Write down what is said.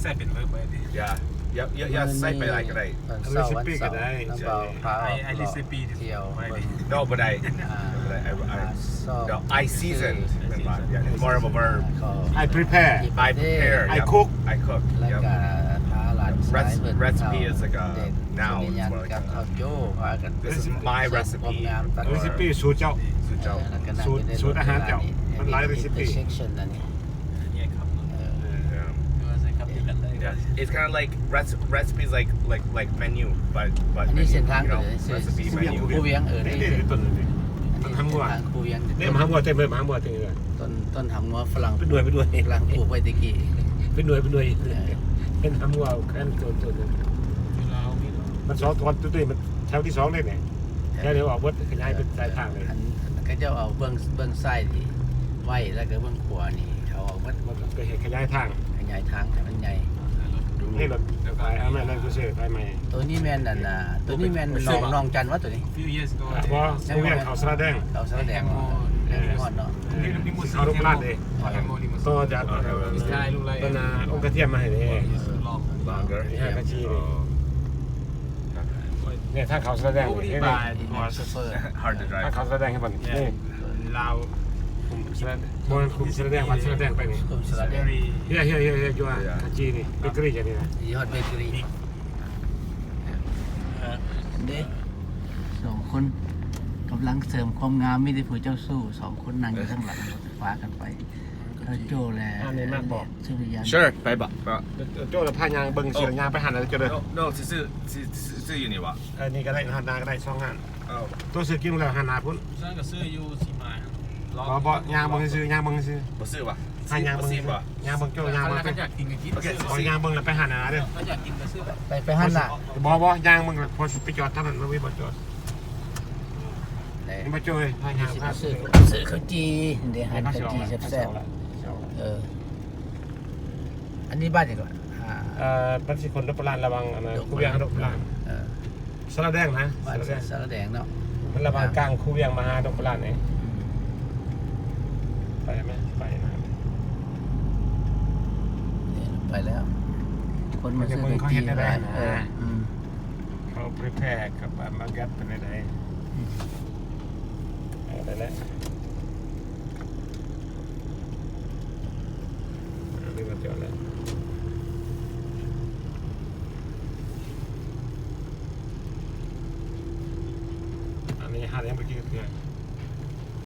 ໃຊ້ເປັນເວີບໄວ້ຕິ. Yeah, yeah, yeah, yeah, ໃຊ້ໄປຫຼາຍກໍໄດ້. ຕອນເຊົ້າວັນເສົາ ນ້ອງບ່າວພາອອກ I, I ເລາະ recipe ທ່ຽວເບິ່ງ No, but I, ອ່າ but I, I, I, ຊອບ no, I seasoned. ແມ່ນບໍ່? Yeah, it's more of a verb. I prepare. I prepare. I cook. I cook. ແລ້ວກໍພາຫຼານຊາຍເພິ່ນ Recipe is like a noun. ກັບທ້າວໂຈ້ພາກັນ This is my recipe. Recipe ສູດເຈົ້າ. ສູດເຈົ້າ. ສູດ ສູດອາຫານເຈົ້າ. ມັນຫຼາຍ recipe. ເອີ Yeah, it's kind of like rec-, recipes like, like, like menu, but, but ອັນນີ້ເສັ້ນທາງ recipe menu. ຄູວຽງ ເອີ ນີ້ ນີ້ ນີ້ ຕົ້ນຫາງງົວ ທາງຄູວຽງ ນີ້ ມະຫາງງົວເຕັມເລີຍ ມະຫາງງົວເຕັມເລີຍ. ຕົ້ນ ຕົ້ນຫາງງົວຝຣັ່ງ ເປັນໜ່ວຍ ເປັນໜ່ວຍ ຝຣັ່ງປູກໄວ້ແຕ່ກີ້ ເປັນໜ່ວຍ ເປັນໜ່ວຍ. ເອີ ເປັນຫາງງົວແຄ່ນຕົ້ນໆ ມັນສອງຕອນ ຕົວນີ້ມັນແຖວທີສອງເດ້ນີ້. ແຖວດຽວອອກເບິດ ຂະຫຍາຍເປັນສາຍທາງເລີຍ. ອັນ ອັນເຂົາເຈົ້າເອົາເບື້ອງ ເບື້ອງຊ້າຍນີ້ໄວ້ ແລ້ວກໍເບື້ອງຂວານີ້ເອົາອອກເບິດ ມັນກໍເຮັດຂະຫຍາຍທາງ ຂະຫຍາຍທາງໃຫ້ມັນໃຫຍ່. ນີ້ລົດໄຟ ອັນນັ້ນ ນັ້ນຄືເສໄຟໃໝ່. ໂຕນີ້ແມ່ນອັນນ່າ ໂຕນີ້ແມ່ນໜອງ ໜອງຈັນວະໂຕນີ້? ບໍ່ ເຂົາວຽງ ເຂົາສະລະແດງ ເຂົາສະລະແດງ ແຮງຮອດເນາະ. ເຂົາລົງລາດເດ້ ຕໍ່ຈາກ ເອີ ເພິ່ນເອົາອົງກະທຽມມາໃຫ້ເດ້ ຮາກາຊີເດ້. ນີ້ທາງເຂົ້າສະແດງນີ້ ນີ້ Hard to drive. ທາງເຂົ້າສະແດງໃຫ້ເບິ່ງນີ້ ລາວ ຄຸ້ມສະແດງ ບໍ່ແມ່ນຄຸ້ມສະແດງ ວັດສະແດງໄປນີ້ ຄຸ້ມສະແດງ. Here, here, here, here, you are. ຂະຈີ່ນີ້ ເບເກີຣີ ອັນນີ້ນະ ຍອດເບເກີຣີ. ເດ້ ສອງຄົນກຳລັງເສີມຄວາມງາມ ມີແຕ່ຜູ້ເຈົ້າຊູ້ ສອງຄົນນັ່ງຢູ່ທາງຫຼັງ ພາກັນໄປ. ເອີ ໂຈ້ແລະ ອັນນີ້ມັກບໍ່? ສຸລິຍັນ Sure ໄປບໍ່? ໂຈ້ລະພາຍ່າງເບິ່ງຊື່ ຍ່າງໄປຫັ້ນລະໂຈ້ເດີ. No, no ຊິຊື້ ຊິຊື້ຢູ່ນີ້ບໍ່? ເອີ ນີ້ກໍໄດ້ ຮ້ານໜ້າກໍໄດ້ ສອງຮ້ານ. ເອີ ໂຕຊື້ກິນແລ້ວຮ້ານໜ້າພຸ້ນ. ຊັ້ນກໍຊື້ຢູ່ສີມາ. ບໍ່ ບໍ່ ຍ່າງເບິ່ງຊື່ ຍ່າງເບິ່ງຊື່. ບໍ່ຊື້ບໍ່? ພາຍ່າງເບິ່ງຊື່ ຍ່າງເບິ່ງໂຈ້ ຍ່າງເບິ່ງ. ຄັນຢາກກິນກໍກິນ ບໍ່ຊື້. ຍ່າງເບິ່ງແລ້ວໄປຮ້ານໜ້າເດີ. ຄັນຢາກກິນກໍຊື້ ໄປ ໄປຮ້ານໜ້າ. ບໍ່ ບໍ່ ຍ່າງເບິ່ງ ພໍຊິໄປຈອດທາງນັ້ນ ມັນມີບ່ອນຈອດ. ນີ້ມາໂຈ້ເອີຍ ພາຍ່າງ ຊິມາຊື້ ຊື້ເຂົ້າຈີ່ເດ້ ຮ້ານເຂົ້າຈີ່ແຊບໆ. ເອີ ອັນນີ້ບ້ານຫຍັງເກາະ? ອ່າ ເອີ ມັນຊິຄົນດົບປະລານ ລະຫວ່າງອັນນັ້ນ ດອກປະລານ ຄູວຽງ ດອກປະລານ. ເອີ ສະລະແດງນະ ບ້ານສະລະແດງ ສະລະແດງເນາະ ມັນລະຫວ່າງກາງຄູວຽງມາຫາດົງໂບລານເດ້. ອືມ ໄປໄໝ? ໄປນະ ນີ້ໄປແລ້ວ ຄົນມາຊື້ເຂົ້າຈີ່ຫຼາຍ. ເອີ ອືມ ເຂົາ prepare ກັບມາແກັດເປັນໃດ? ອືມ ເອີ ໄດ້ແລ້ວ.